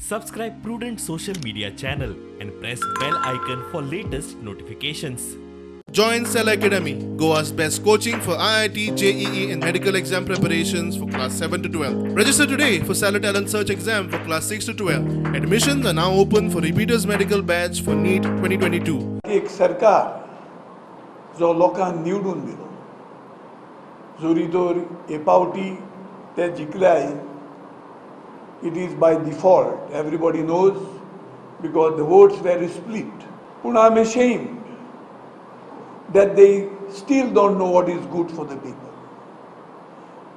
Subscribe Prudent social media channel and press bell icon for latest notifications. Join Cell Academy, Goa's best coaching for IIT, JEE, and medical exam preparations for class 7 to 12. Register today for Stellar Talent Search exam for class 6 to 12. Admissions are now open for repeaters medical batch for NEET 2022. एक सरकार जो लोकांक निवडून दिलो, जोरी तर हे पावटी ते जिखले, it is by default, everybody knows, because the votes were split. पूण I am ashamed that they still don't know what is good for the people.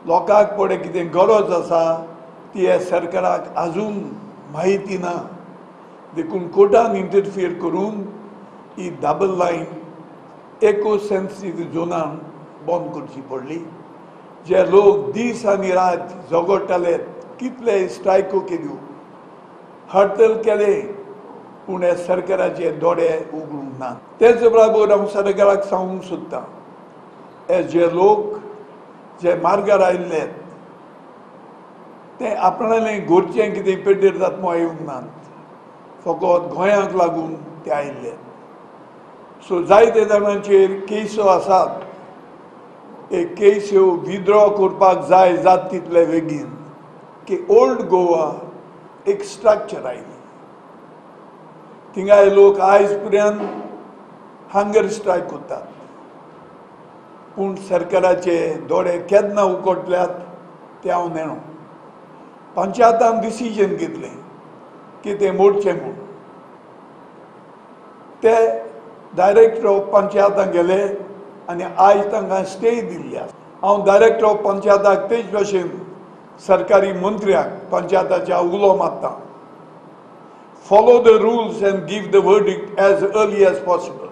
लोकांक पळय कितें गरज आसा ती ह्या सरकाराक अजून म्हायती ना. देखून कोर्टान इंटरफियर करून ही डबल लायन एको सेन्सिटीव झोनान बंद करची पडली. जे लोक दीस आनी रात झगडटाले, कितले स्ट्रायको केल्यो, हडताल केले, पूण ह्या सरकाराचे दोळे उगडूंक ना. तेच बराबर हांव सरकाराक सांगूंक सोदतां, हे जे लोक जे मार्गार आयिल्ले ते आपणालें घरचें कितें पेड्डेर जाता म्हूण येवंक नात, फकत गोंयांक लागून ते आयिल्ले. सो जायते जाणांचेर केसो आसात. एक केस्यो विथड्रॉ करपाक जाय जात तितले बेगीन, की ओल्ड गोवा एक स्ट्रक्चर आयली, थिंगाय लोक आयज पर्यंत हंगर स्ट्रायक करतात, पूण सरकाराचे दोळे केन्ना उगडल्यात ते हांव नेणो. पंचायतान डिसिजन घेतलें की तें मोडचें म्हूण. ते डायरेक्टर ऑफ पंचायतान गेले आनी आयज तांकां स्टे दिल्ली आसा. हांव डायरेक्टर ऑफ पंचायताक, तेच भशेन सरकारी मंत्र्याक पंचायताच्या उलो मारता, follow the rules and give the verdict as early as possible.